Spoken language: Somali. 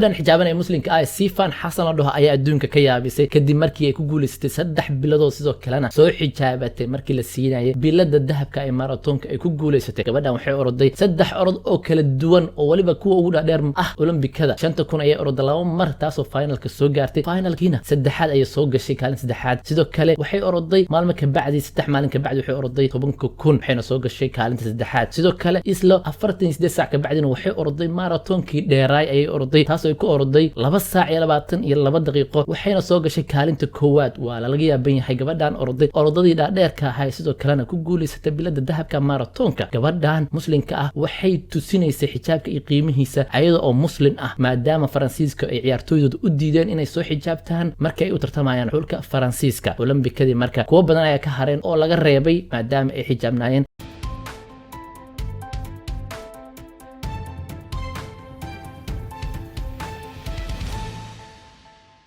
Gabadhan xijaaban ee Muslimka ah, Sifan Xasan la dhaho, ayaa adduunka ka yaabisay kadib markii ay ku guulaysatay 3 biladood, sidoo kalena soo xijaabatay markii la siinayay bilada dahabka ee maratoonka ay ku guulaysatay. Gabadhan waxay oroday saddex orod oo kala duwan oo weliba kuwa ugu dhaadheer ah Olombikada. 5000 ayay oroday laba mar, taasoo finalka soo gaartay. Finalkiina saddexaad ayay soo gashay, kaalin saddexaad. Sidoo kale waxay oroday maalmo kabacdi, 3 maalin kabacdi, waxay oroday 10,000, waxayna soo gashay kaalinta saddexaad. Sidoo kale isla 48 saac kabacdina waxay oroday maratoonkii dheeraay ayay oroday, taasoo ay ku oroday 2 saac iyo 22 daqiiqo, waxayna soo gashay kaalinta koowaad. Waa lalaga yaaban yahay gabadhan oroday orodadii dhaadheerka ahay, sidoo kalena ku guulaysatay bilada dahabka maratoonka. Gabadhan Muslimka ah waxay tusinaysay xijaabka iyo qiimihiisa ayada oo Muslim ah, maadaama Faransiiska ay ciyaartooydooda u diideen inay soo xijaabtaan markii ay u tartamayaan xulka Faransiiska Olombikadii. Marka kuwo badan ayaa ka hareen oo laga reebay maadaama ay xijaabnaayeen.